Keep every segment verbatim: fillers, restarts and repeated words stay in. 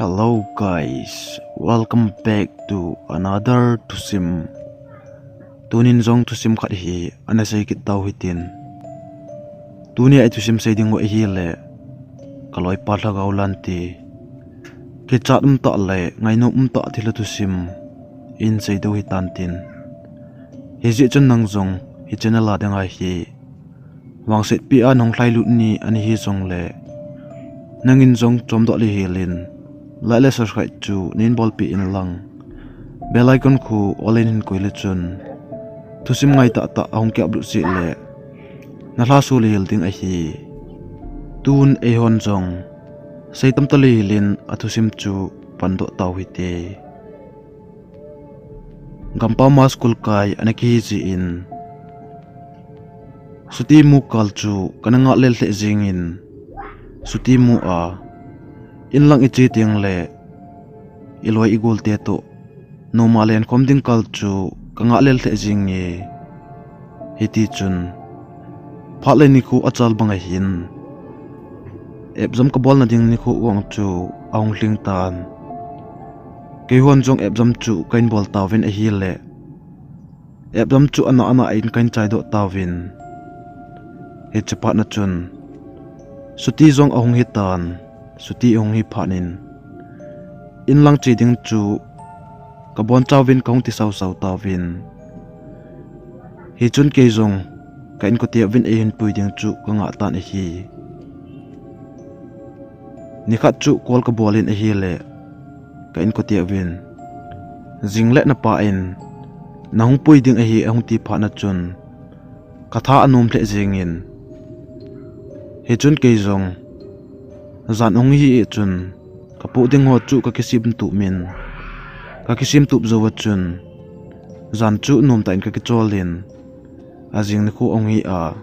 Hello guys, welcome back to another thusim. Tunin jong thusim khat hi ana sei kit tau hitin. Tuni a i thusim sei ding u ahile, ka loipa lhagao lante, kichat umtah le ngainom umtah thilha thusim in sei diu hitan tin. Hijeh chun nang jong hi channel a dinga hi vangsetpi a nahung lhailut ni ana hi jongle, nangin jong chomdoh le helin like le subscribe chu neibolpeh inlang, bell icon khu all in hin koi le chun thusim ngai tahtah ahung ki upload seh le na lhaso le hel ding ahi. Tun eihon jong sei tamtah le helin a thusim chu pandoh tau hite. Gampam a school kai ana kihi jeh in, chuti mu kal chu kana ngah lel lheh jengin, chuti mu a inlang i che teng le i loi i golte toh noma lenkhom ding kal chu ka ngah lel lheh jenge. Hitichun phat le nikho achal bang ahin, exam ka bolna ding nikho vang chu ahung lhing tan. Keihon jong exam chu kahin bol tauvin ahile, exam chu ana ana in kahin chaidoh tauvin. Hiche phat na chun chuti jong ahung hitan, chuti ahung hi phat in inlang che ding chu ka bonchauvin kahung ti sausau tauvin. Hichun kei jong ka inkote uvin eihin pui ding chu ka ngah tan ahi. Nikhat chu call ka bol in ahile, ka inkote uvin, jing le napa in nahung pui ding ahi ahung ti phat na chun, ka tha anom lheh jengin. Hichun kei jong jan ahung hi chun, ka poh ding ho chu ka kisemtup in, ka kisemtup jou a chun, jan chu nomtah in ka kicholin, ajing nikho ahung hi a,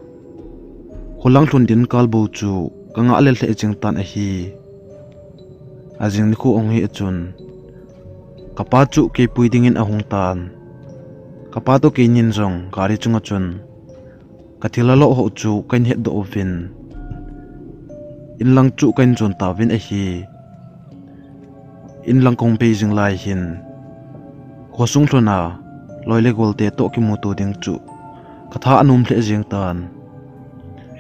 khulang lhun ding kal bou chu ka ngah lel lheh jeng tan ahi. Ajing nikho ahung hi a chun, ka pa chu kei pui dingin ahung tan. Ka pa toh keinin jong gari chunga chun ka thilha loh ho chu kahin hetdoh uvin, inlang chu kahin jon tauvin ahi. Inlang kahung pei jing lai hin, khosung lhun a loi le golte toh kimuto ding chu ka tha anom lheh jeng tan.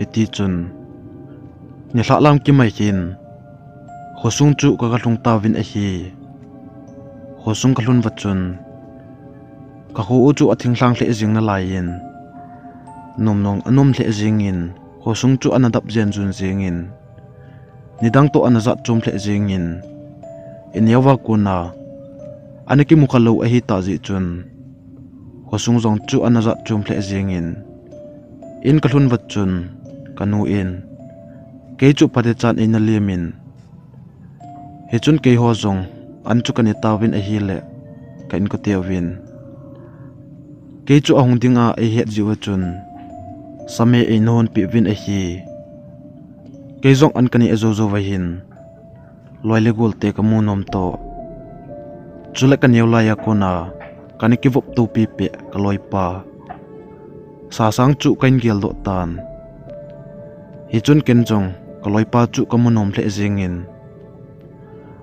Hitichun nilhah lam kimai hin khosung chu ka galhung tauvin ahi. Khosung kalhun va chun, ka kho u chu athinglhang lheh jeng nalaiyin, nom jong anom lheh jengin, khosung chu ana dap jen jun jengin, nidang toh ana jat chom lheh jengin, ineo a kona ana kimu khalou ahitah jeh chun, khosung jong chu ana jat chom lheh jengin, in kalhun va chun, kanu in kei chu phatechan eina lemin, hichun keiho jong an chu kane tauvin ahile, ka inkote uvin kei chu ahung dinga eihet jeh uva chun, same eina honpeh uvin ahi. Kei jong an kane jou jouva hin, loi le golte kamu nom toh, chule kaneo laiya kona kana kivop topi peh ka loipa sasang chu kahin geldoh tan. Hichun ken jong ka loipa chu kamu nom lheh jengin,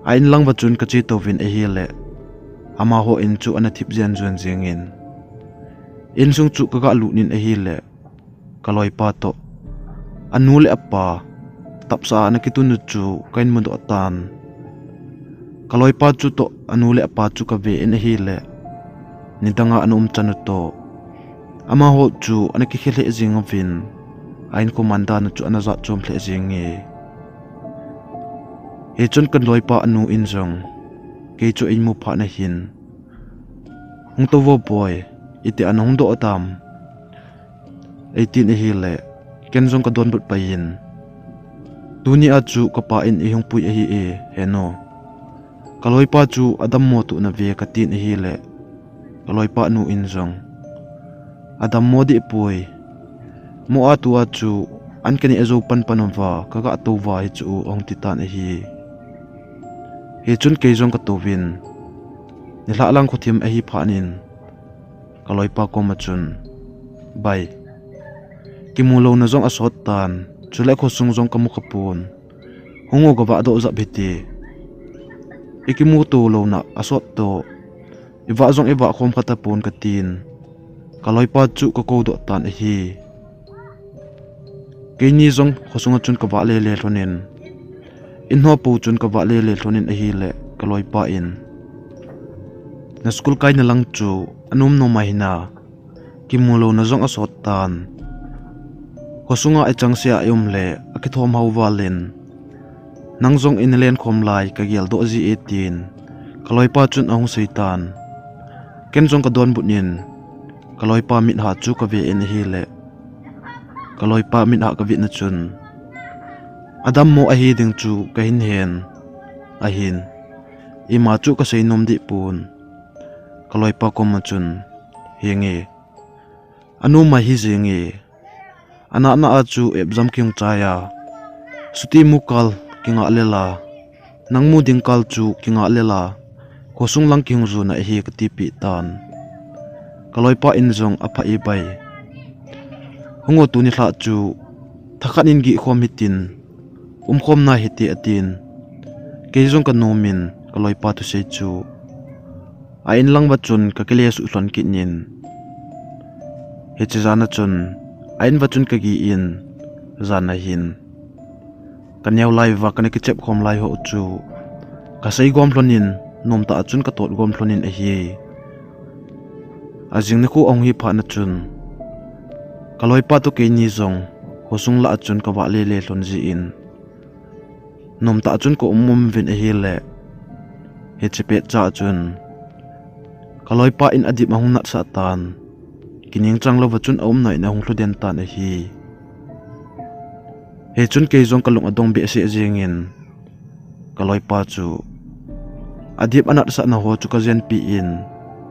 a inlang va chun kache touvin ahile, amaho in chu ana thip jen jun jengin, insung chu ka galut in ahile, ka loipa toh anu le apa tapsa ana kitun u chu kahin mudoh tan. Ka loipa chu toh anu le apa chu kave in ahile, nidanga ana umchan u toh amaho chu ana kikhe lheh jeng uvin, a inko mandan u chu ana jat chom lheh jenge. Hichun ka loipa anu in jong kei chu eimu phat na hin, hung tou vo boi, itia nahung doh tam, eitin ahile, ken jong kadonbut pai in, tuni a chu kapa in eihung pui ahi e, henu, ka loipa chu adammo toh nave, katin ahile, ka loipa nu in jong, adammo deh poi, mo a tua chu an kaneh jou panpan uva, kaga touva hichu, ahung titan ahi. Hichun kei jong katouvin, nilhah lang khothim ahi phat in, ka loipa koma chun, bai, kimu louna jong asot tan, chule khosung jong kamu khapon, hung u, gavah doh jep hite, ikimuto louna asot to. Ivah jong ivah khom kha tapon katin, kaloipa chu kakou doh tan ahi. Keini jong khosunga chun kavah lele lhonin, inhopu chun kavah lele lhonin ahile kaloipa in, na school kaina lang chu anom nom ahina, kimu louna jong asot tan. Khosunga ichangseh a ium le akithom hao valin, nang jong ina lenkhom lai kagel doh ji e tin, kaloipa chun ahung sei tan. Ken jong kadonbut in, kaloipa mitha chu kave in ahile, kaloipa mitha kavet na chun, adammo ahi ding chu kahin hen, ahin, ima chu kasei nom deh pon. Kaloipa koma chun, henge, anom ahi jenge, anatna a chu exam kihung chai a, chuti mu kal kingah lela, nang mu ding kal chu kingah lela, khosung lang kihung jona ahi katipeh tan. Kaloipa in jong apha e bai, hung o, tuni lhah chu thakhat in gihkhom hitin, umkhom na hite atin. Kei jong kanomin kaloipa thusei chu a-in lang uva chun kakile suh lhon kit in, hiche jana chun a-in uva chun kageh in, jana hin kaneo lai uva kana kichep khom lai ho chu kasei gom lhonin, nomtah a chun katot gom lhonin ahi. Ajing nikho ahung hi phatna chun, kaloipa toh keini jong khosung lah a chun kavah lele lhon jin, nomtah a chun kaum um uvin ahile, hiche petcha a chun kaloipa in adip ahung natsah tan, kiningchang louva chun aumna in ahung lhuden tan ahi. Hichun kei jong kalung adong behseh jengin, kaloipa chu adip anatsahna ho chu kajenpeh in,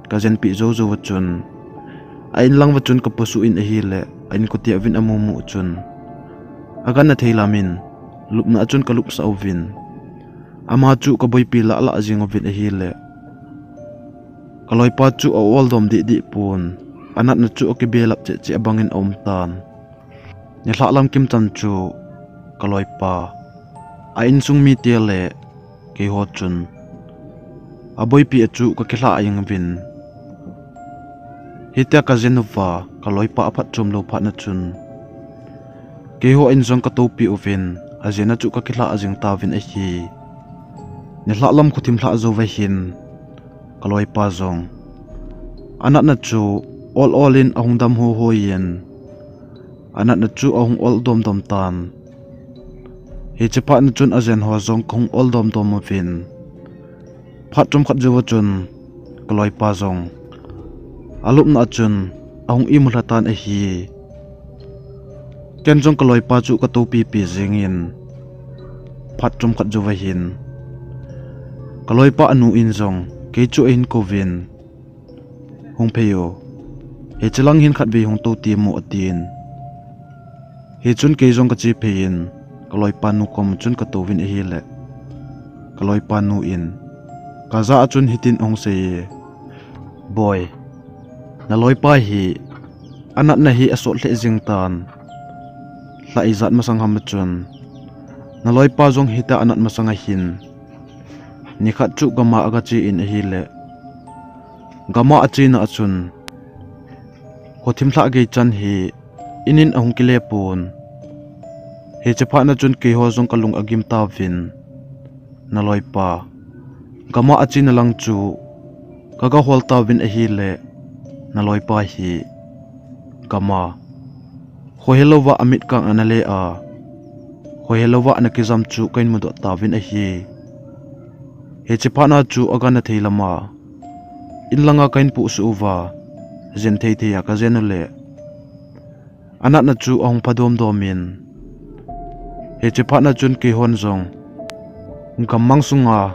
kajenpeh jou jouva chun a-in lang uva chun kapusuh in ahile, a-inkote uvin amumu chun agangthei lamin lupna a chun kalupsah uvin, ama chu kaboipi lahlah jeng uvin ahile, kaloipa chu a-oldom dehdeh pon, anatna chu akibelap cheh cheh bangin aum tan. Nilhah lam kimchan chu kaloipa, a-insung mite le keiho chun aboipi a chu kakilhah jeng uvin, hitia kajen uva kaloipa aphatchom lou phatna chun, keiho in jong katoupeh uvin, ajeh a chu kakilhah jeng tauvin ahi. Nilhah lam khothim lhah jouva hin, kaloipa jong anatna chu ol ol in ahung dam hoihoi in, anatna chu ahung ol domdom tan. Hiche phatna chun ajen ho jong kahung ol domdom uvin, phat chomkhat jouva chun kaloipa jong alupna a chun ahung imu lha tan ahi. Ken jong kaloipa chu katoupipi jengin, phat chomkhat jouva hin kaloipa anu in jong kei chu ahin kouvin, Hung phei o, hiche lang hin khatvei hung tou temo, atin. Hichun kei jong kache phei in, kaloipa nu koma chun katouvin ahile, kaloipa nu in kajah a chun hitin ahung seiye, Boi, naloipa hi anatna hi asot lheh jeng tan. Lha ijat masang ham a chun naloipa jong hitia anat masang ahin, nikhat chu gam a agache in ahile, gam a achena a chun khothim lhah gei chan hi in in ahung kile pon. Hiche phatna chun keiho jong kalung agim tauvin, naloipa gam a achena lang chu kagahol tauvin ahile, naloipa hi gam a khohelouva amit kang ana le a, khohelouva ana kijam chu kahin mudoh tauvin ahi. Hiche phatna chu agangthei lama in langa kahin pusuh uva, jen thei thei a kajen ule, anatna chu ahung pha domdom in, hiche phatna chun keihon jong gammang sunga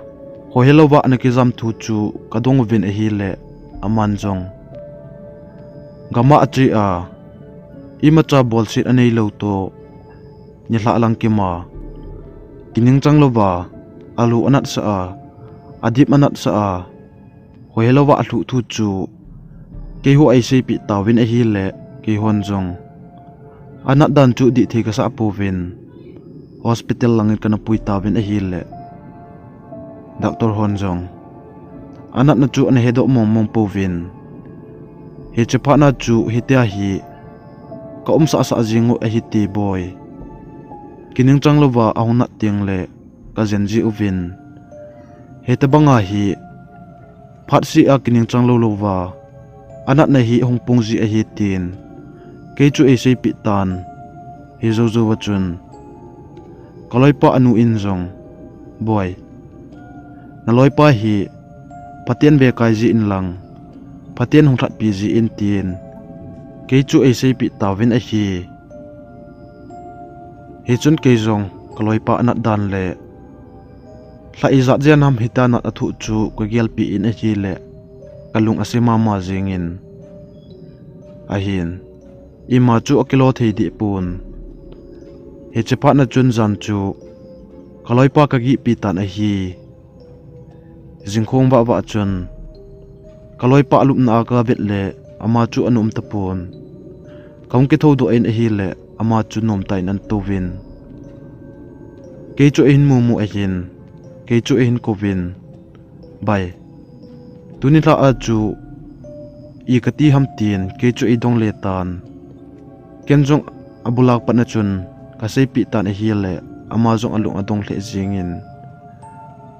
khohelouva ana kijam thu chu kadong uvin ahile, aman jong gam a ache a, imacha bolset aneilou toh, nilhah lang kima kiningchang louva alu anatsah a, adip anatsah a, khohelouva alhuh thu chu keiho eiseipeh tauvin ahile, keihon jong anat dan chu dihthei kasah pouvin, hospital langin kana pui tauvin ahile, Doctor hon jong anatna chu ana hedoh mong mong pouvin, hiche phatna chu hitia hi ka umsah sah jing u ahi ti boi. Kiningchang louva ahung nat teng le ka jen ji uvin, hitobanga hi phat seh a kiningchang lou louva anatna hi hung pung ji ahi tin kei chu eiseipeh tan. Hijou jouva chun ka loipa anu in jong, boi, na loipa hi phaten vekai ji in lang, phaten hung lhatpi ji in tin kei chu eiseipeh tauvin ahi. Hichun kei jong ka loipa anat dan le lha ijat jeng ham hitia nat athoh chu ka gelpeh in ahile ka lung ase mama jingin ahin, ima chu akilo thei deh pon. Hiche phatna chun jan chu ka loipa ka gihpi tan ahi. Jingkhong vah vah chun ka loipa alupna a ka vet le ama chu ana um tapon. Kahung kithoudoh in ahile ama chu nomtah in ana touvin, kei chu ahin mumu ahin, kei chu ahin kouvin, bai, tuni lha a chu i kati ham tin kei chu eidong le tan. Ken jong abulak patna chun ka seipeh tan ahile ama jong alung adong lheh jingin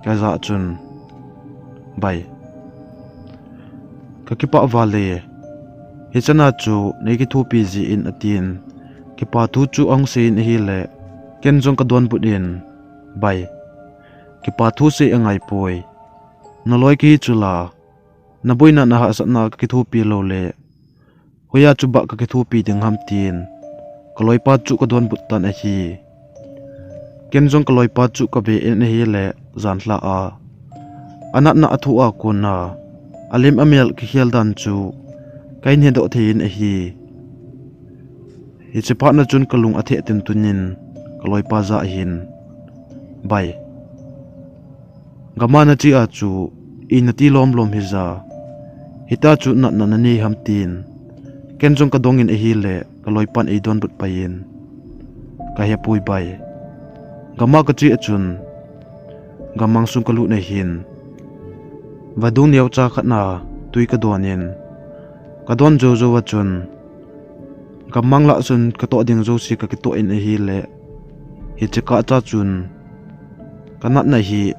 ka jah a chun, bai, ka kipah val e, hichana chu nei kithopi ji in atin, kipa thu chu ahung sei in ahile ken jong ka donbut in, bai, kipa thu sei angai poi, na loi kahi chu la, na boina na hahsatna ka kithopi lou le hoiya chu bah ka kithopi ding ham tin ka loipa chu ka donbut tan ahi. Ken jong ka loipa chu ka ve in ahile jan lha a anatna athoh a kona alim amel kikhel dan chu kahin hedoh thei in ahi. Hiche phatna chun ka lung atheh tun tun in ka loipa jah ahin, bai, gam a nache a chu ina ti lom lom hija, hitia chu natna nanei ham tin ken jong ka dong in ahile ka loipan eidonbut pai in, ka hepoi bai, gam a kache a chun gammang sung ka lut na hin vadung neocha khat na twi ka don in, ka don jou jou a chun gammang lah chun ka toh ding jouse ka kitoh in ahile hiche kah cha chun ka natna hi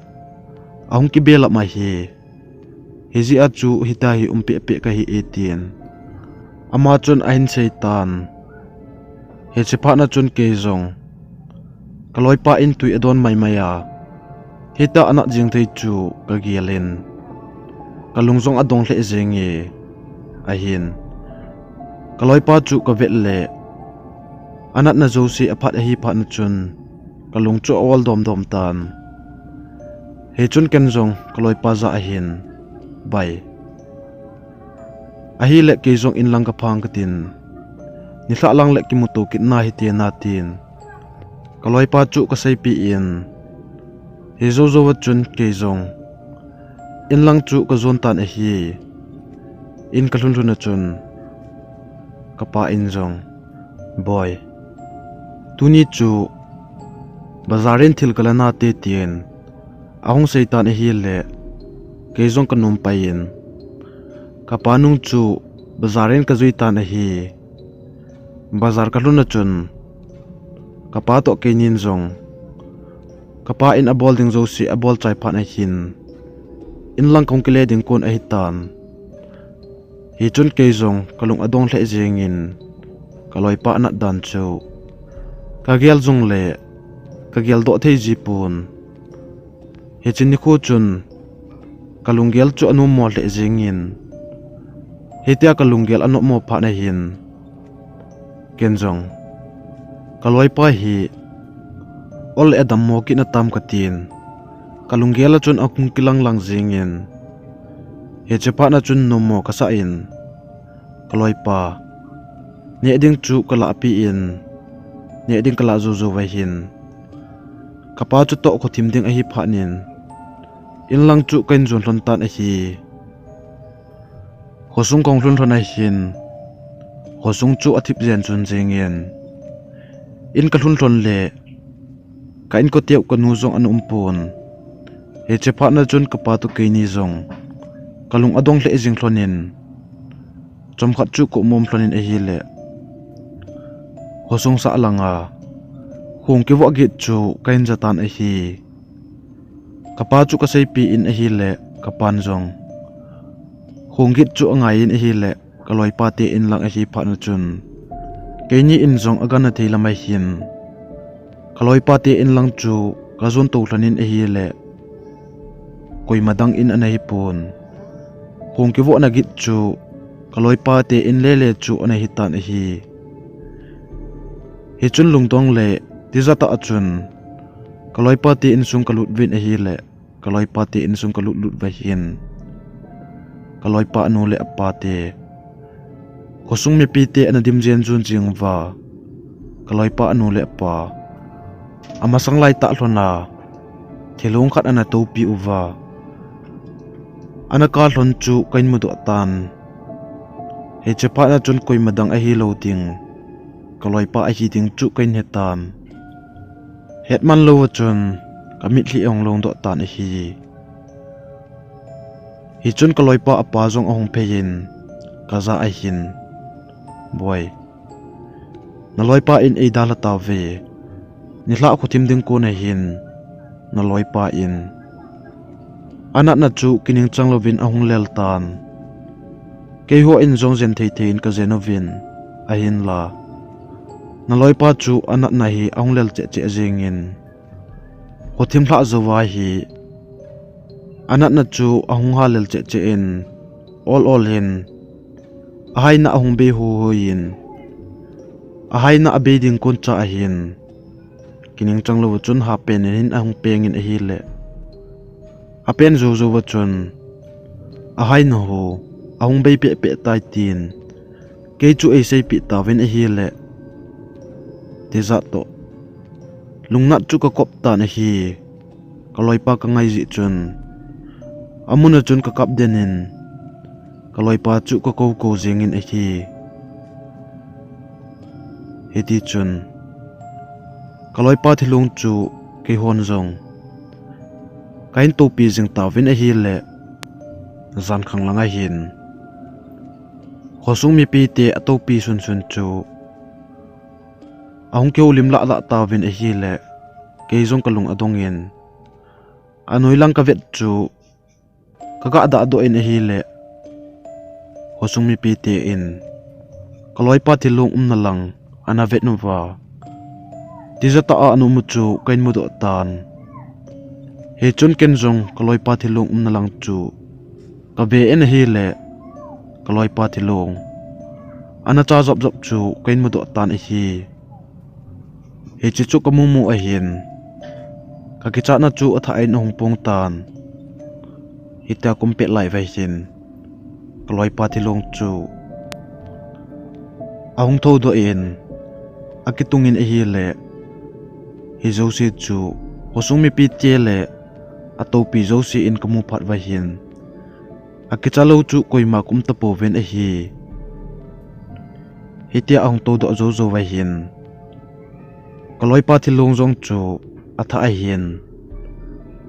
ahung kibelap ahi. Hijeh a chu hitia hi um peh peh kahi e tin ama chun ahin sei tan. Hiche phatna chun kei jong ka loipa in twi adon mai mai a, hitia anat jing thei chu ka gel in ka lung jong adong lheh jenge ahin, ka loipa chu ka vet le anatna jouse aphat ahi phatna chun ka lung chu a-ol dom dom tan. Hichun ken jong ka loipa jah ahin, bai, ahile kei jong inlang ka phang katin, nilhah lang le kimuto kit na hite na tin ka loipa chu ka seipeh in, hijou jouva chun kei jong inlang chu ka jon tan ahi. In ka lhun lhun a chun ka pa in jong, boi, tuni chu bazar in thil ka la nate tin ahung sei tan ahile kei jong ka nom pai in, ka pa nung chu bazar in ka jui tan ahi. Bazar ka lhun a chun ka pa toh keinin jong ka pa in abol ding jouse abol chai phat ahin, inlang kahung kile ding kon ahitan. Hichun kei jong ka lung adong lheh jengin ka loipa anat dan chu ka gel jongle ka geldoh thei ji pon. Hiche nikho chun ka lunggel chu anom mo lheh jengin, hitia ka lunggel anom mo phat nahin ken jong ka loipa hi ol le adammo kit natam katin, ka lunggel a chun ahung kilang lang jengin, hiche phat na chun nommo kasah in, ka loipa neh ding chu kalah pi in, neh ding kalah jou jou vahin, kapa chutoh khothim ding ahi phat in, inlang chu kahin jon lhon tan ahi. Khosung kahung lhun lhon ahin, khosung chu athip jen chun jengin, in kalhun lhon le ka inkote u kanu jong ana um pon. Hiche phat na chun kapa toh keini jong kalung adong lheh jing lhonin, chomkhat chu ka um um lhonin ahile, khosung sah langa khong kivoh git chu kahin jatan ahi. Kapa chu kaseipeh in ahile, kapan jong khong git chu angaiyin ahile, kaloipa te in lang ahi phat na chun, keini in jong agangthei lam ahin, kaloipa te in lang chu kajon tou lhonin ahile, koima dang in ana hipon. Khong kivohna git chu kaloipa te in lele chu ana hitan ahi. Hichun lungdong le tijat tah a chun kaloipa te insung kalut uvin ahile, kaloipa te insung kalut lut uva hin, kaloipa anu le apa te, khosung mipi te ana dim jen jun jing uva, kaloipa anu le apa, amasang lai tah lhona thilong khat ana toupi uva, ana kap lhon chu kahin mudoh tan. Hiche phat na chun koima dang ahilou ding, kaloipa ahi ding chu kahin hetan. Hetman louva chun kamitlhi ahung longdoh tan ahi. Hichun kaloipa apa jong ahung pheiyin, kajah ahin, Boi, naloipa in eidalha tauve. Nilhah khothim ding kon ahin, naloipa in anatna chu kiningchang louvin ahung lel tan. Keiho in jong jen thei thei in kajen uvin, ahinla naloipa chu anatna hi ahung lel cheh cheh jengin, khothim lhah jouva hi anatna chu ahung halel cheh cheh in, ol ol in, ahaina ahung bei hui hui in, ahaina abei ding kon cha ahin, kiningchang louva chun hapen in hin ahung pengin ahile, apen jou jouva chun, ahaina ho ahung bei peh peh tai tin, kei chu eiseipeh tauvin ahile, tijat toh lungnat chu kakop tan ahi. Kaloipa kangai jeh chun, amun a chun kakap den in, kaloipa chu kakou kou jengin ahi. Hitichun, kaloipa thilong chu keihon jong kahin toupi jing tauvin ahile, jankhang langa hin khosung mipi te atoupi sun sun chu ahung kihoulim lah lah tauvin ahile, kei jong kalung adongin, anoi lang kavet chu kagah dahdoh in ahile, khosung mipi te in kaloipa thilong umna lang ana vet uva, tijat tah a ana um u chu kahin mudoh tan. Hichun ken jong kaloipa thilong umna lang chu kave in ahile, kaloipa thilong ana cha jop jop chu kahin mudoh tan ahi. Hiche chu kamu mu ahin, kakichatna chu athah in ahung pong tan. Hitia ka um pet lai uva hin, kaloipa thilong chu ahung thoudoh in, akitungin ahile, hijouse chu khosung mipi te le atoupi jouse in kamu phat uva hin, akicha lou chu koima ka um tapouvin ahi. Hitia ahung thoudoh jou jou uva hin, kaloipa thilong jong chu athah ahin,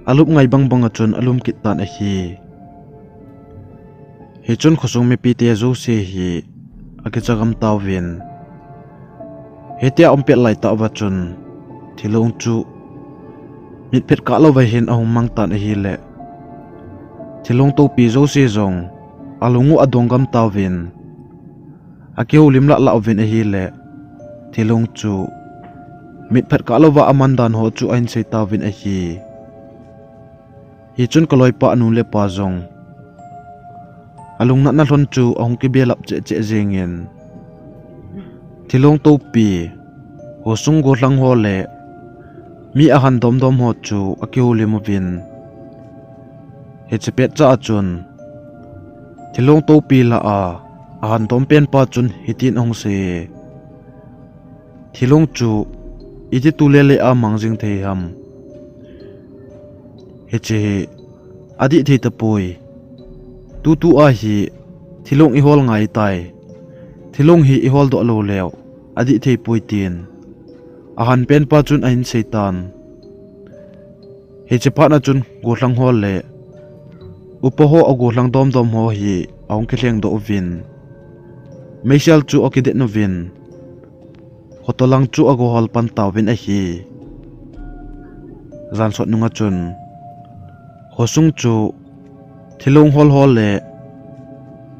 alup ngai bang bang a chun alum kit tan ahi. Hichun khosung mipi te jouse hi akicha gam tauvin, hitia um pet lai tah uva chun, thilong chu mitphet kah louva hin ahung mang tan ahile, thilong toupi jouse jong alung u adong gam tauvin, akihoulim lah lah uvin ahile, thilong chu mitphet kah louva aman dan ho chu ahin sei tauvin ahi. Hichun kaloipa anu le apa jong alungnatna lhon chu ahung kibelap cheh cheh jengin, thilong toupi, khosung gollhang ho le mi ahan dom dom ho chu akihoulim uvin, hiche petcha a chun, thilong toupi lah a ahan dom pen pa chun hitin ahung sei e, Thilong chu iti tu le le a mang jing thei ham? Hiche hi adih thei tapoi. Tutu a hi thilong ihol ngai tai. Thilong hi ihol doh lou leu adih thei poi, tin ahan pen pa chun ahin sei tan. Hiche phat a chun gollhang ho le upa ho, agollhang domdom ho hi ahung kilhengdoh uvin, meisel chu akidet uvin, khotolang chu agohol pan tauvin ahi. Jan sot nunga chun khosung chu thilong hol ho le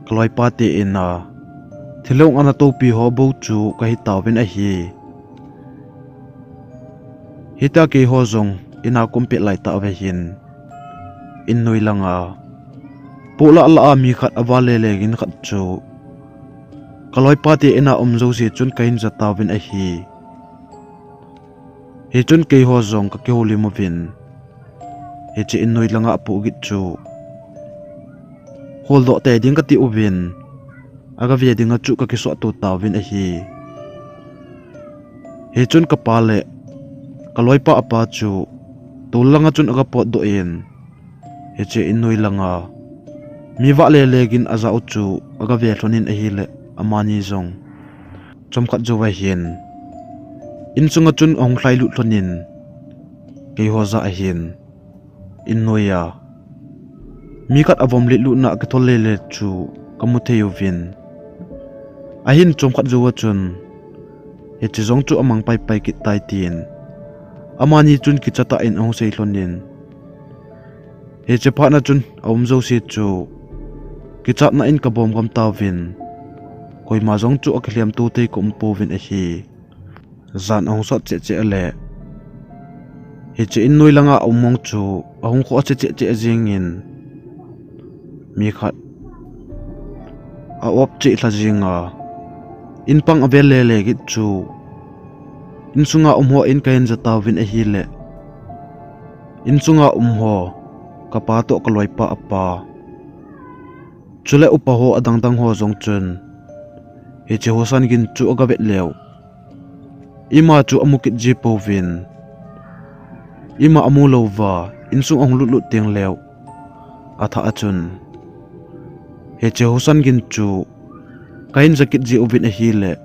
kaloipa te in a thilong ana topi ho bou chu kahi tauvin ahi. Hitia keiho jong ina kaum pet lai tauve hin, in noi langa pohlah lah a mi khat aval lele gin khat chu kaloipa te ina um jouse chun kahin ja tauvin ahi. Hichun keiho jong kakihoulim uvin, hiche in noi langa apoh git chu holdoh tei ding kati uvin, agave dinga chu kakisuhto tauvin ahi. Hichun kapa le kaloipa apa chu tol langa chun agapotdoh in, hiche in noi langa mi vah lele gin ajah u chu agave lhonin ahile, amani jong chomkhat jouva hin insunga chun ahung lhailut lhonin, keiho jah ahin in noiya mi khat avom letlutna akithol lele chu kamu thei uvin, ahin chomkhat jouva chun, hiche jong chu amang paipai kit tai tin, amani chun kichatah in ahung sei lhonin, hiche phat a chun aum jouse chu kichatna in kabom gam tauvin, koima jong chu akilhem to thei kaum pouvin ahi. Jan ahung sot cheh cheh le hiche in noi langa aum mong chu ahung khoh cheh cheh jengin, mi khat a-op cheh lha jenga, in pang avel lele git chu insunga um ho in kahin ja tauvin ahile, insunga um ho, kapa toh kaloipa apa, chule upa ho adangdang ho jong chun hiche husan gin chu agavet leu, ima chu amu kit ji pouvin, ima amu louva insung ahung lutlut teng leu, athah a chun hiche husan gin chu kahin ja kit ji uvin ahile,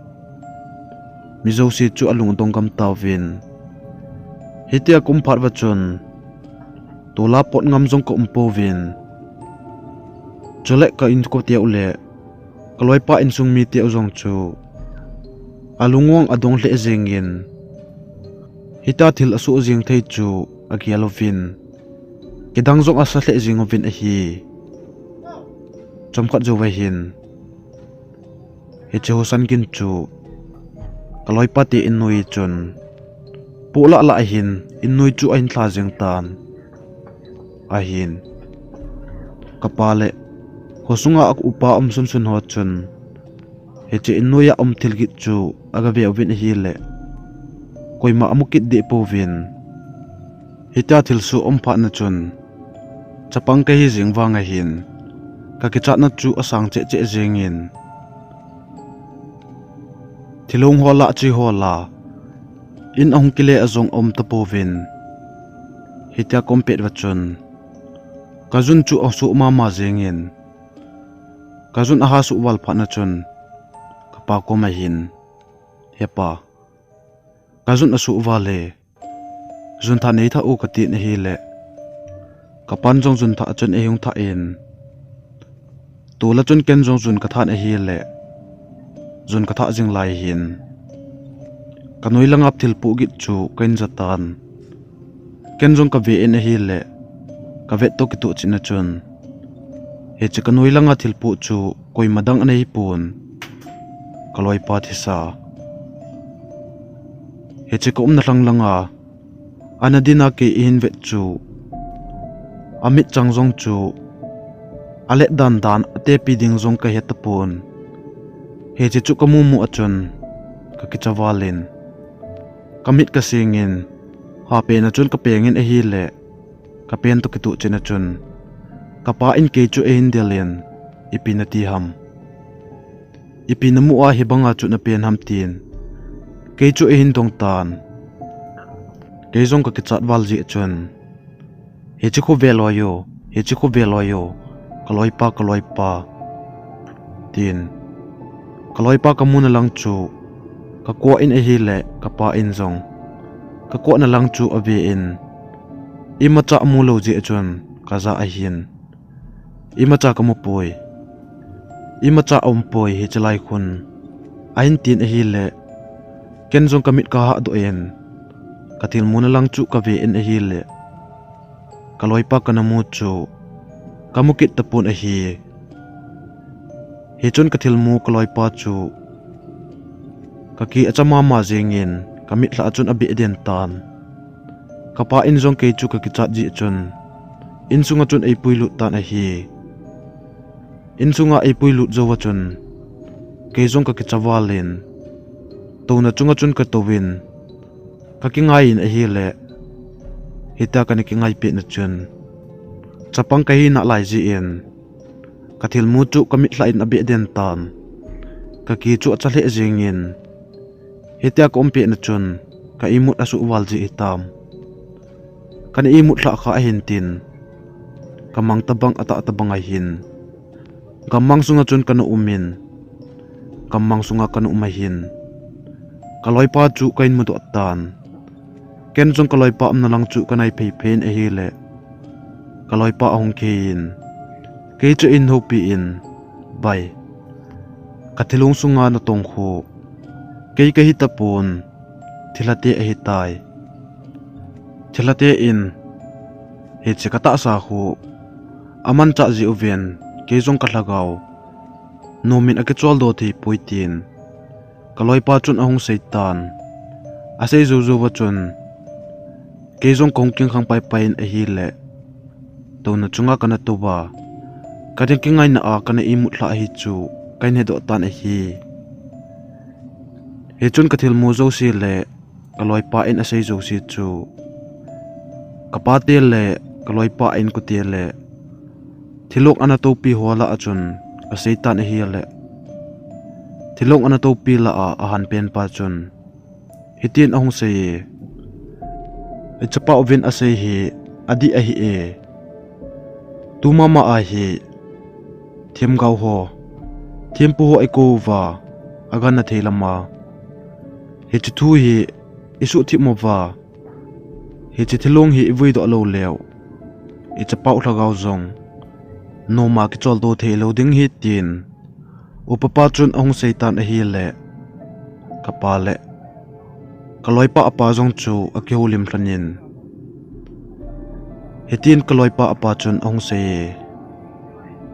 mi jouse chu alungdong gam tauvin, hitia kaum phat uva chun tola pot ngam jong kaum pouvin, chule ka inkote u le kaloipa insung mite u jong chu alungong adong lheh jengin, hitia thil asoh jeng thei chu agel uvin, kidang jong asa lheh jeng uvin ahi. Chomkhat jouva hin hiche husan gin chu kaloipa te in noi chun pohlah lah ahin in noi chu ahin lha jeng tan ahin, kapa le khosunga upa um sunsun ho chun hiche in noiya um thil git chu agave uvin ahile, koima amu kit deh pouvin, hitia thilsoh um phat na chun chapang kahi jeng vang ahin, kakichatna chu asang cheh cheh jengin, thilong ho lah che ho lah a in ahung kile a jong aum tapouvin, hitia kaum pet uva chun kajun chu asuh mama jengin, kajun aha suh val phat na chun kapa koma hin, He pa, kajun asuh val e, jun thah neithah u katin ahile, kapan jong jun thah chun eihung thah in, tula chun ken jong jun kathah in ahile, jun kathah jing lai hin, kanoi langa thilpoh git chu kahin jatan, ken jong kave in ahile, kavet toh kitoh cheh na chun, hiche kanoi langa thilpoh chu koima dang anei pon, kaloipa thisa. Hiche kaumna lhang langa ana dinga kei eihin vet chu, amitchang jong chu alet dan dan atepi ding jong kahe tapon. Hiche chu kamu mu a chun kakicha val in, kamit kaseng in, hapen a chun kapeng in ahile, kapen toh kitoh cheh na chun, kapa in kei chu eihin del in, ipi nati ham, ipi namu a hibanga chu napen ham tin, kei chu eihin dong tan. Kei jong kakichat val jeh chun, Hiche khu ve loi o, hiche khu ve loi o, kaloipa, kaloipa, tin, kaloipa kamuna lang chu kakoh in ahile, kapa in jong kakohna lang chu ave in, Imacha amu lou jeh chun kajah ahin, imacha kamu poi, imacha aum poi hiche lai khun, ahin tin ahile, ken jong kamit kahah doh in, kathilmuna lang chu kave in ahile, kaloipa kana mu chu kamu kit tapon ahi. Hichun kathilmu kaloipa chu kaki acha mama jengin, kamitlha a chun abeh den tan. Kapa in jong kei chu kakichat jeh chun, insunga chun eipui lut tan ahi. Insunga eipui lut jouva chun, kei jong kakicha valin, touna chunga chun katouvin, kakingai in ahile, hitia kana kingai petna chun, chapang kahi nalai jeh in, kathilmu chu kamitlha in abeh den tan. Kaki chu acha lheh jengin, hitia kaum petna chun, ka imut asuh val jeh hitam. Kana imut lhah kha ahin tin, kamang tabang atah tabang ahin, gammang sunga chun kana umin, gammang sunga kana um ahin, kaloipa chu kahin mudoh tan. Ken jong kaloipa umna lang chu kanai phei phei in ahile, kaloipa ahung kihei in, kei chu ahin houpi in, Bai, kathilong sunga natong khu kei kahi tapon, thilhate ahitai. Thilhate in hiche katahsa khu amanchah jeh uvin, kei jong kalhagao nomin akicholdo thei poi tin, kaloipa chun ahung seitan. Asei jou jouva chun, kei jong kahung kingkhang pai pai in ahile, touna chunga kana touva, kana kingaina a kana imut lhah ahi chu kahin hedoh tan ahi. Hichun kathilmu jouse le kaloipa in asei jouse chu, kapate le kaloipa inkote le thilong ana toupi ho lah a chun kaseitan ahile, thilong ana toupi lah a ahanpen pa chun hitin ahung sei e, Ichapa uvin asei hi adih ahi e. Tumama a hi themgao ho, thempu ho ikou uva, agangthei lama hiche thu hi isuhthip uva, hiche thilong hi ivuidoh lou leu, ichapau lhagao jong noma kicholdo thei lou ding ahi tin, upapa chun ahung seitan ahile, kapa le kaloipa apa jong chu akihoulim lhonin, hitin kaloipa apa chun ahung sei e,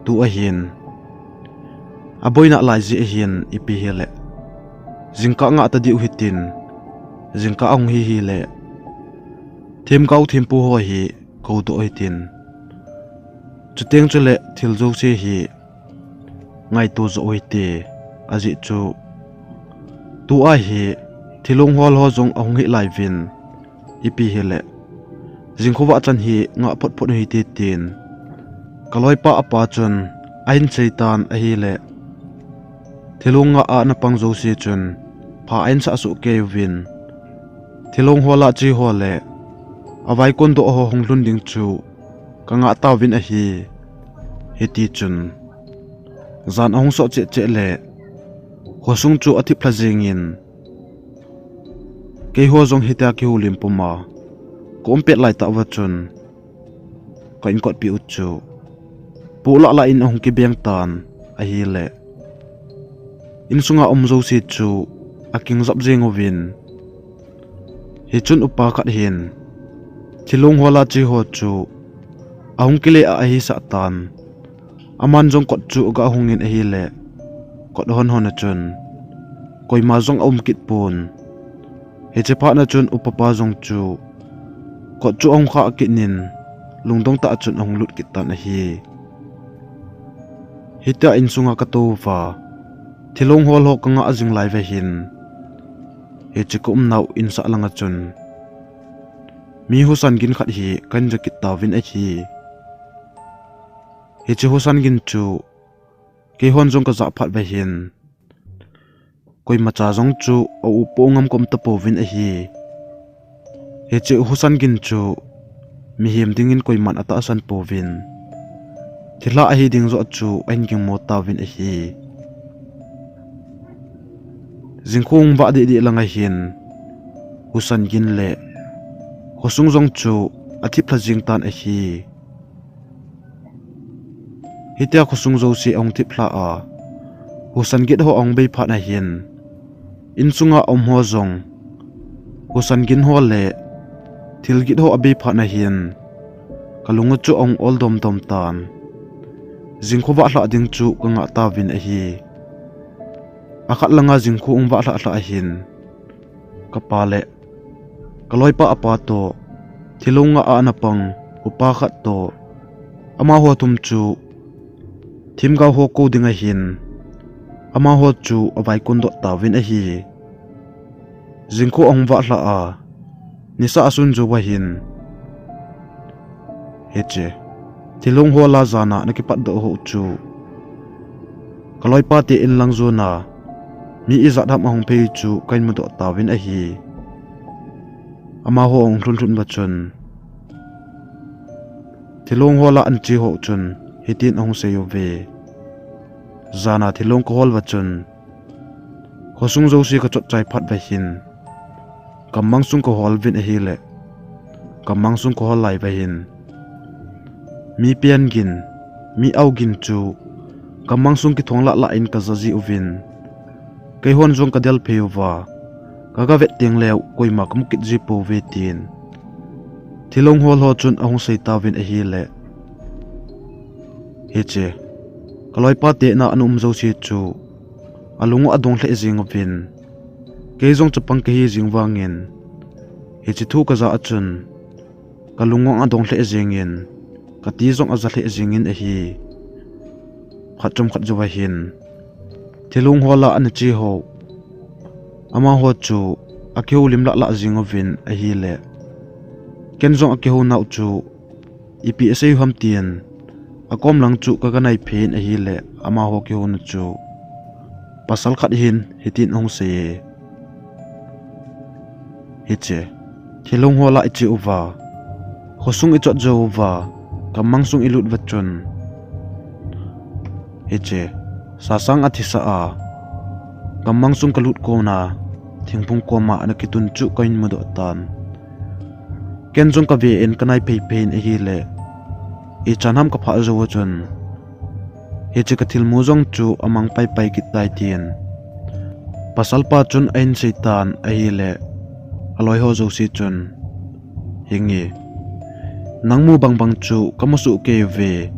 Tua hin aboina lai jeh ahin, ipi hile jingkah ngah tadiu hitin, jingkah ahung hi hile themgao thempu ho hi koudoh hitin, chuteng chule thil jouse hi ngaito joh u hite, ajeh chu tua hi thilong hol ho jong ahung hi lai uvin, ipi hile jingkhovah chan hi ngah phot phot u hite tin, kaloipa apa chun ahin seitan ahile, thilong ngah a ana pang jouse chun pha ahin sah soh kei uvin, thilong hola che ho le avaikon doh ho hung lhun ding chu kangah tauvin ahi. Hitichun jan ahung soh cheh cheh le khosung chu athip lha jengin, keiho jong hitia kihoulim puma kaum pet laitah uva chun, ka inkotpi u chu poh lah lah in ahung kibeng tan ahile, insunga um jouse chu akingjap jeng uvin, hichun upa khat hin thilong hola che ho chu ahung kile a ahisah tan. Aman jong kot chu aga hungin ahile, kot hon hon a chun koima jong aum kit pon. Hiche phatna chun upapa jong chu kot chu ahung khah kit in, lungdong tah a chun ahung lut kit tan ahi. Hitia insunga katou uva, thilong hol ho kangah jing lai uva hin, hiche kaumnau insah langa chun mi husan gin khat hi kahin ja kit tauvin ahi. Hiche husan gin chu keihon jong kajah phat uva hin, koimacha jong chu aupoh ngam kaum tapouvin ahi. Hiche husan gin chu mihem dingin koiman atahsan pouvin, thilha ahi ding joh chu ahin gingmo tauvin ahi. Jingkho vah deh deh langa hin husan gin le khosung jong chu athip lha jing tan ahi. Hitia khosung jouse ahung thip lha a, husan git ho ahung bei phat ahin, insunga um ho jong husan gin ho le thil git ho abei phat ahin, kalung chu ahung ol dom dom tan. Jingkho vah lha ding chu kangah tauvin ahi. Akhat langa jingkho ahung vah lha lha ahin, kapa le kaloipa apa toh, thilong a ana pang upa khat toh, amaho thum chu themgao ho kou ding ahin, amaho chu avaikon doh tauvin ahi. Jingkho ahung vah lha a, nisa asun jou ahin, hiche thilong ho la jana ana kipat doh ho chu kaloipa te in lang jona mi ijat ham ahung phei chu kahin mudoh tauvin ahi. Amaho ahung lhun lhun uva chun, thilong ho la ana che ho chun hitin ahung sei uve. Jana thilong kahol uva chun, khosung jouse kachot chai phat uva hin, kammang sung kahol uvin ahile, kammang sung kahol lai uva hin, mi pian gin, mi ao gin chu kammang sung kithong lah lah in kaja ji uvin, keihon jong kadel phei uva, kaga vet teng leu koima kamu kit ji pouve tin, thilong hol ho chun ahung sei tauvin ahile, hiche kaloipa te na ana um jouse chu alung u adong lheh jing uvin, kei jong chapang kahi jing vangin, hiche thu kaja a chun kalung u adong lheh jingin, kati jong aja lheh jingin ahi. Phat chomkhat jouva hin, thilong ho la ana che ho, amaho chu akihoulim lah lah jing uvin ahile, ken jong akihou nau chu ipi asei u ham tin, akom lang chu kaga nai phei in ahile, amaho kihouna chu pasal khat hin hitin ahung sei e, hiche thilong ho la iche uva, khosung ichot jou uva, kammang sung ilut uva chun, hiche sasang athisa a, kammang sung kalut kona thingphung koma ana kitun chu kahin mudoh tan. Ken jong kave in kanai phei phei in ahile, ichan ham kaphah jou a chun, hiche kathilmu jong chu amang pai pai kit tai tin, pasalpa chun ahin sei tan ahile, aloi ho jouse chun, Henge, nang mu bang bang chu kamu soh kei uve.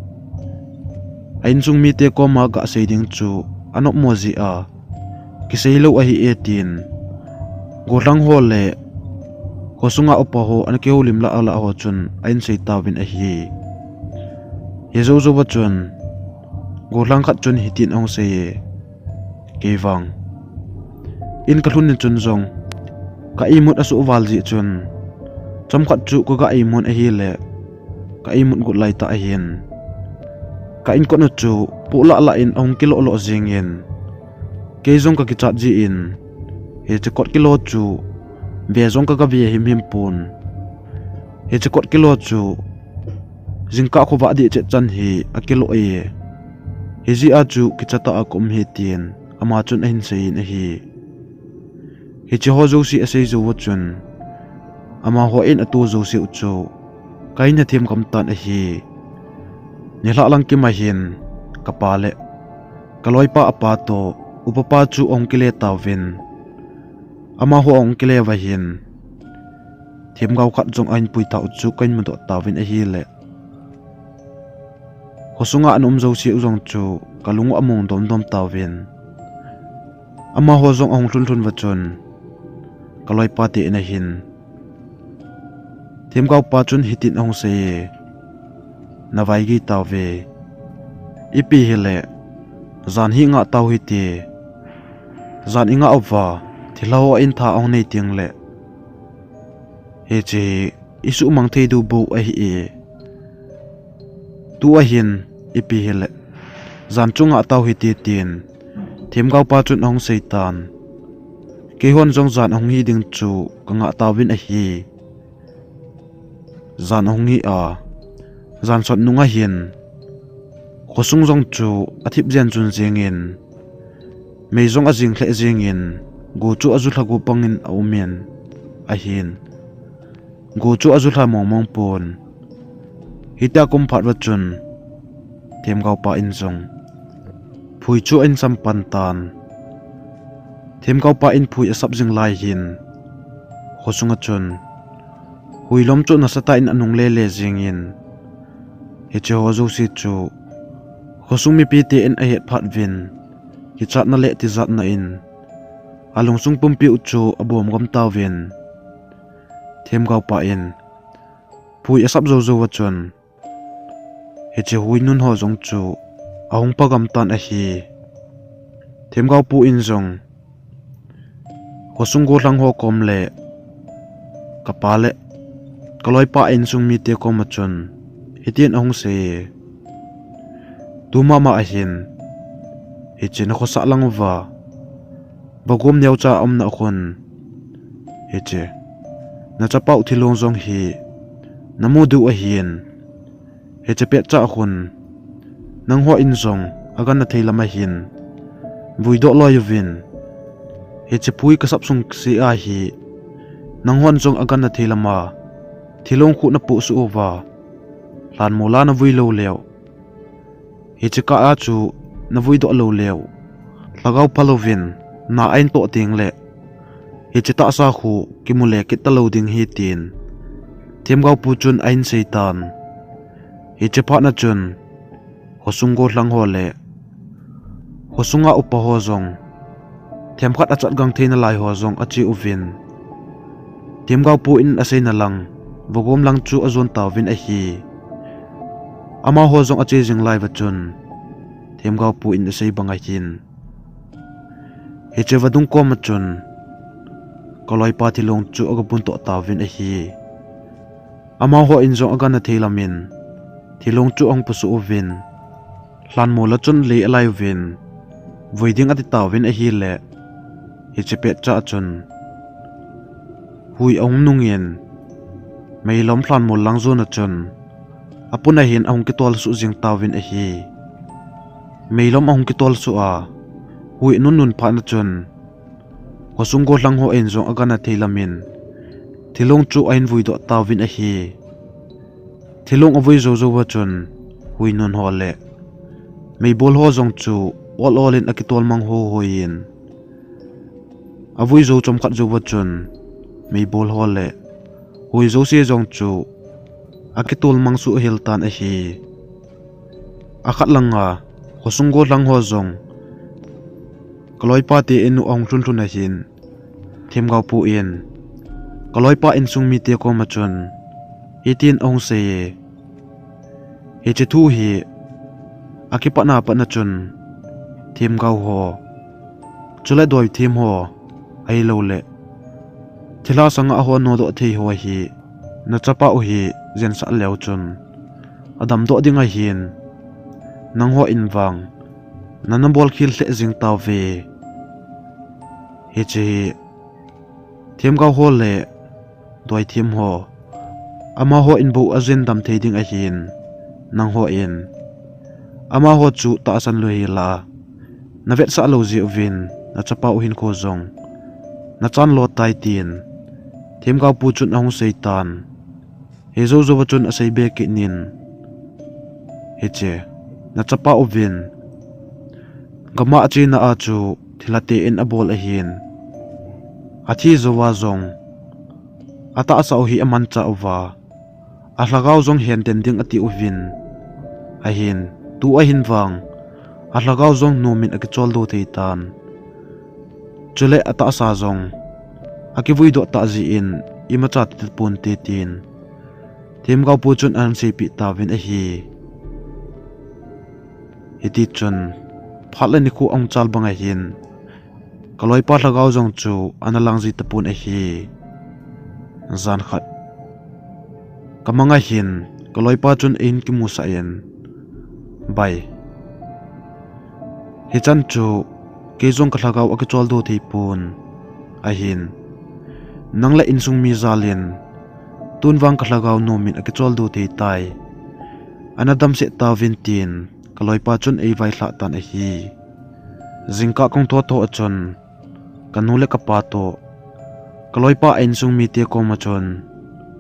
A insung mite koma gasei ding chu anopmo jeh a kisei lou ahi e tin, gollhang ho le khosunga upa ho ana kihoulim lah lah ho chun ahin sei tauvin ahi. Hijou jouva chun, gollhang khat chun hitin ahung sei e, Kei vang in kalhun ni chun jong ka imut asuh val jeh chun, chomkhat chu kaga imut ahile, ka imut got lai tah ahin, ka inkot u chu poh lah lah in ahung kiloh loh jingin, kei jong kakichat jeh in, hiche kot kilo chu ve jong kaga ve him him pon. Hiche kot kilo chu jingkah khovah deh chet chan hi akiloh e, hijeh a chu kicha tah a kaum hi tin ama chun ahin sei in ahi. Hiche ho jouse asei jouva chun, amaho in ato jouseu chu kahin hethem gam tan ahi. Nilhah lang kima hin kapa le kaloipa apa toh upapa chu ahung kile tauvin, amaho ahung kile uva hin themgao khat jong ahin pui tau chu kahin mudoh tauvin ahile, khosunga ana um jouseu jong chu kalung u among dom dom tauvin, amaho jong ahung lhun lhun uva chun, kaloipa te in ahin, themgaopa chun hitin ahung sei e, Navaigei tauve, ipi hile, jan hi ngah tau hite, jan ingah uva thilha ho in tha ahung nei tengle, hiche hi isuhmang thei diu bou ahi e. Tua hin ipi hile, jan chu ngah tau hite tin, themgaopa chun ahung sei tan. Keihon jong jan ahung hi ding chu kangah tauvin ahi. Jan ahung hi a, jan sot nunga hin khosung jong chu athip jen chun jengin, mei jong ajing lheh jengin, go chu aju lha go pangin aumin ahin, go chu aju lha mong mong pon. Hitia kum phat uva chun themgaopa in jong phui chu ahin sam pan tan. Themgaopa in phui asap jing lai hin khosunga chun huilom chu nasatah in anung lele jingin, hiche ho jouse chu khosung mipite in ahet phat uvin, kichatna le tijatna in alungsung pumpi u chu abom gam tauvin, themgaopa in phui asap jou jou uva chun hiche hui nun ho jong chu ahung pha gam tan ahi. Themgaopu in jong khosung gollhang ho kom le kapa le kaloipa insung mite koma chun hitin ahung sei e, Tu mama ahin hiche nakhosah lang uva vagom neocha aumna khun, hiche nachapau Thilong jong hi namu diu ahin, hiche petcha khun nangho in jong agangthei lama hin vuidoh loi uvin, hiche phui kasap sung sea hi nanghon jong agangthei lama Thilong khu napohsuh uva lhanmola navui lou leu, hiche kah a chu navuidoh lou leu, lhagao phalouvin na ahin toh tengle hiche tahsa khu kimu le kit talou ding ahi, tin themgaopu chun ahin sei tan. Hiche phatna chun khosung gollhang ho le khosunga upa ho jong themkhat achat gang theina lai ho jong ache uvin, themgaopu in aseina lang vagom lang chu ajon tauvin ahi. Amaho jong ache jing lai uva chun themgaopu in asei bang ahin, hiche vadung koma chun kaloipa Thilong chu agabun toh tauvin ahi. Amaho in jong agangthei lamin Thilong chu ahung pusuh uvin, lhanmola chun lei alai uvin vui ding ati tauvin ahile, hiche petcha chun hui ahung nungin meilom lhanmol lang jona chun apuna hin ahung kitolsuh jing tauvin ahi. Meilom ahung kitolsuh a hui anun nun phatna chun khosung gollhang ho in jong agangthei lamin Thilong chu ahin vuidoh tauvin ahi. Thilong avui jou jou uva chun hui nun ho le meibol ho jong chu ol ol in akitol mang hoi hoi in, avui jou chomkhat jou uva chun meibol ho le hui jouse jong chu akitol mang suh hel tan ahi. Akhat langa khosung gollhang ho jong kaloipa te inu ahung lhun lhun ahin, themgaopu in kaloipa insung mite koma chun hitin ahung sei e, Hiche thu hi akipatna patna chun themgao ho, chule doithem ho, ahilouleh thilha sanga ho nodoh thei ho hi nachapa u hi jensah leu chun adamdoh ding ahin, nangho in vang nana bolkhel lheh jing tauve. Hiche hi themgao ho le doithem ho, amaho in bou ajendam thei ding ahin, nangho in amaho chu tahsan lou hela, navetsah lou jeh uvin nachapa u hinkho jong nachan lo tai, tin themgao pu chun ahung seitan. Hijou jouva chun asei be kit in, Hiche nachapa uvin gama achena a chu thilha te in abol ahin, athi jouva jong atahsa u hi amanchah uva, alhagao jong henden ding ati uvin ahin, tu ahin vang alhagao jong nomin akicholdo thei tan. Chule atahsa jong akivuidoh tah jeh in imacha titaponte, tin themgao pu chun ahin seipeh tauvin ahi. Hitichun phat le nikho ahung chal bang ahin, kaloipa lhagao jong chu ana lang ji tapon ahi. Jan khat kamang ahin, kaloipa chun eihin kimusah in, Bai, hichan chu kei jong kalhagao akicholdo thei pon ahin, nang le insung mi jal in tun vang kalhagao nomin akicholdo thei tai, ana damsel tauvin, tin kaloipa chun eivailhah tan ahi. Jingkah kahung thotho a chun kanu le kapa toh kaloipa a insung mite koma chun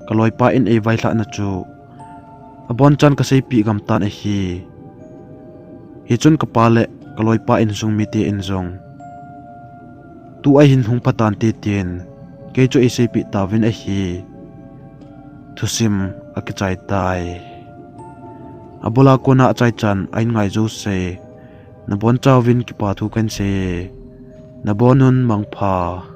kaloipa in eivailhahna chu abonchan kaseipeh gamtan ahi. Hichun kapa le kaloipa insung mite in jong, tua hin hung phatante tin, kei chu eiseipeh tauvin ahi. Thusim akichai tai. Abula kona achaichan a in ngai jouse, nabonchauvin kipa thu kahin sei. Nabonun mangpha.